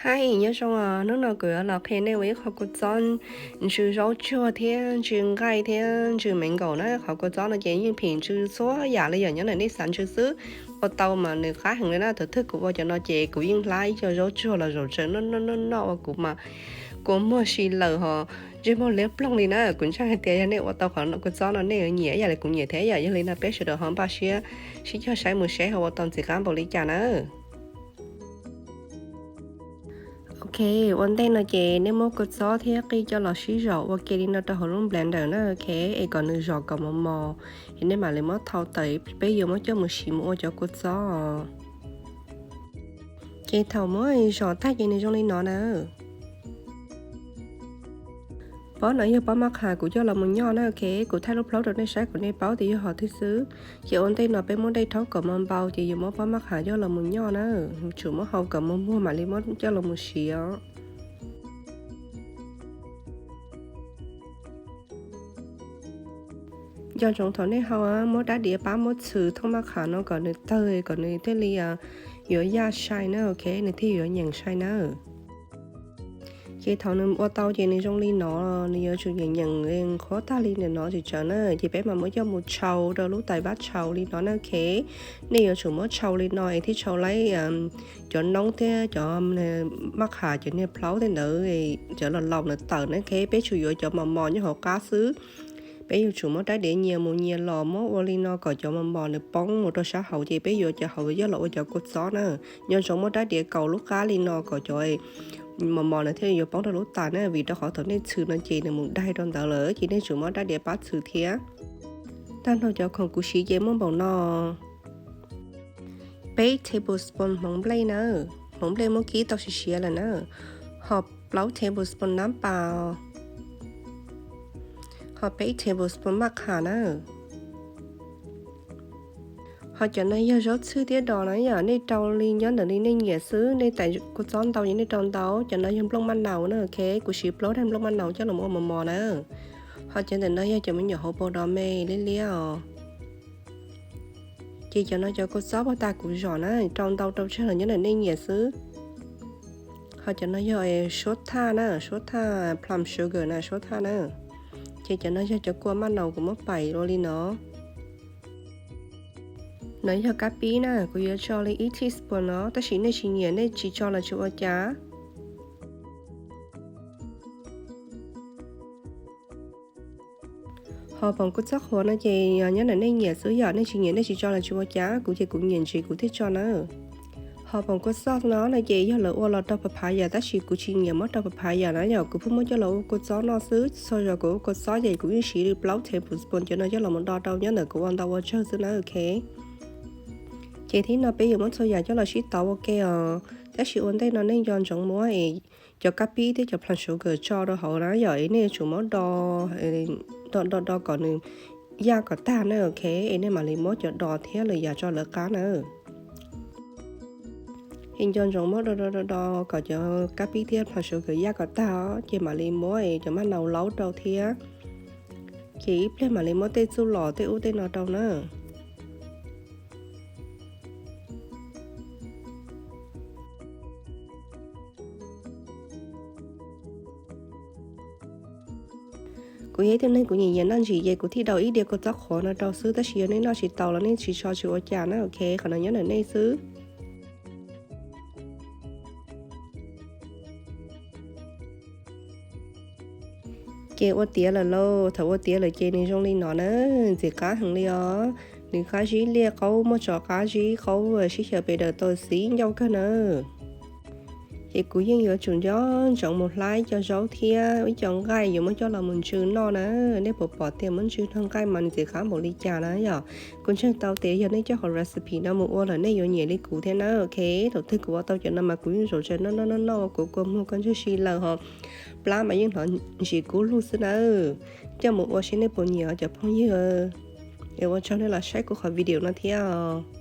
Hais nyob zoo os, hnub no kuv yuav los qhia nej ua ib qho kua txob ntsw zaub tsuag thiab ntsw nqaij thiab ntsw me nkaum na. Qhov kua txob no ces yeej phim ntsw txhua yam li yom, nyob ntawm nej xav ntsw xwb. Ua tau mas nws qab heev li na. Thaum twg kuv ua cov no ces kuv yeej hlab ib co zaub tsuag los zaum tsaws noj noj noj noj ua kuv mas kua muag si lawm hos ntsej muag liab ploog li na. Kuv ntseeg hais tias yog nej ua tau qhov kua txob no nej yuav nyiam ib yam li kuv nyiam thiab yom. Yog li no peb sawv daws ho npaj siab sib cog saib mus seb ho ua tau ntxim qab npaum li cas na. Ok, ua ntej no ces nej muab kua txob thiab qij coj los sib zom ua ke li no rau hauv lub blender na, ok, es kom nws zom kom mos mos, es nej mam li muab thau tawm, peb yuav muab coj mus siv mus ua cov kua txob. Ces thaum muab zom tag ces nws zoo li no na. Pob no yog pob maj qham kuv coj los mus nyoj na, ok, kuv thaij lub plaub rau nej saib kom nej paub tias yog qhov twg xwb. Ces ua ntej no peb muab dej rhaub kom mos npau ces yuav muab pob maj qham coj los mus nyoj na, tsum muab hau kom mos muag mam li muab coj los mus siv os. Nco ntsoov thaum nej hau muab rab diav pab muab txhws thooj maj qham no kom nws tawg kom nws thiaj li yuav yaj sai na, ok, nws thiaj yuav nyeem sai na. Ces thaum nws ua tau ces nws zoo li no, nws yuav tsum nyeem nyeem qhuav tag li ntawm no tsis tsawg na, ces peb mam muab coj mus tshau rau lub tais vab tshau li no na, ok. Nej yuav tsum muab tshau li no es thiaj tshau laib cov noob thiab cov maj qham cov niag plaub tej ntawd, cov laus laus ntawd tawm na, ok. Peb tsuas yuav cov mos mos nyob hauv qab xwb. Peb yuav tsum muab rab diav nyias mus nyias los muab ua li no kom cov mos mos nws poob mus rau sab hauv ces peb yuav cov hauv coj los ua cov kua txob na. Nco ntsoov muab rab diav kaus lub qab li no kom cov mos mos nws thiaj li yuav poob rau lub tais na, vim rau qhov thaum nej txhws no ces nws mus daig rau ntawd lawm ces nej tsum muab rab diav pab txhws thiab. Tag nrho cov khoom kuv siv ces muaj npaum no: peb tablespoon hmoov nplej na, hmoov nplej muab kib tau siav siav lawm na, ho plaub tablespoon nab pas, ho peb tablespoon maj qham na. Ho cov no yog zaub txhwb thiab dos na yom, nej rau li nyob ntawm li nej nyiam xwb, nej tais kua txob ntau ces nej rau ntau. Cov no yog nplooj maj naus na, ok, kuv siv plaub daim nplooj maj naus coj los ua mos mos na. Ho cov ntawm no yog cov me nyuam hauv paus dos me liab liab os. Ces cov no cov kua txob puag ta kuv zom na, rau ntau rau tsawg los nyob ntawm nej nyiam xwb. Ho cov no yog suab thaj na, suab thaj plum sugar na, suab thaj na. Ces cov no yog cov kua maj naus kuv muab pais ua li no. No yog kab pib na, kuv yuav tso li ib teaspoon no, tab sis nej tsis nyiam nej tsis tso los tsis ua cas. Ho poom kua txob qhuav no ces nyob ntawm nej nyiam xwb yom, nej tsis nyiam nej tsis tso los tsis ua cas, kuv ces kuv nyiam ntsis kuv thiaj tso na. Ho poom kua txob no no ces yog lawv ua los rau papaya tab sis kuv tsis nyiam muab rau papaya na yom, kuv pheej muab coj los ua kua txob noj xwb. Txhua zaus kuv ua kua txob ces kuv yeej siv li plaub tablespoon cov no coj los mus do rau nyob ntawm kuv ua ntau ua tsawg xwb na, ok. Ces thib no peb yuav muab txhua yam coj los sib tauv ua ke os, tab sis ua ntej no nej nco ntsoov muab cov kab pib thiab cov plum sugar tso rau hauv na yom, es nej yuav tsum muab do do do do kom nws yaj kom tag na, ok, es nej mam li muab cov dos thiab lwm yam tso lawv qab na. Es nco ntsoov muab do do do do kom cov kab pib thiab plum sugar yaj kom tag os, ces mam li muab cov maj naus laub rau thiab. Ces ib pliag mam li muab tej txuj lom tej ub tej no rau na. Kuv yog ib tug neeg kuv nyiam nyiam noj ntsim ces kuv thiaj daus ib diav kua txob qhuav no rau xwb, tab sis yog nej noj tsis tau los nej tsis tso tsis ua cas na, ok, qhov no nyob ntawm nej xwb. Ces ua tiav lawm lauj, thaum ua tiav lawm ces nws zoo li no na, ntxim qab heev li os. Nws qab zib liaj qaub, muaj tso qab zib qaub sib xyaw pes daws tau xiv ncauj kawg na. Ces kuv yeej yuav tsum nco ntsoov mus hlab ib co zaub thiab ib co nqaij yuav muab coj los mus ntsw noj na. Nej puas pom tias muab ntsw noj nqaij mas nws ntxim qab npaum li cas na yom? Kuv ntseeg tau tias yog nej coj qhov recipe no mus ua lawm nej yuav nyiam li kuv thiab na, ok. Thaum twg kuv ua tau cov no mas kuv yeej zaum tsev noj noj noj noj ua kuv kua muag kua ntswg si lawm hos plab mas yeej hnov ntsim kub lug xwb na. Coj mus ua seb nej puas nyiam cov phooj ywg. Es ua tsaug nej los saib kuv qhov video no thiab.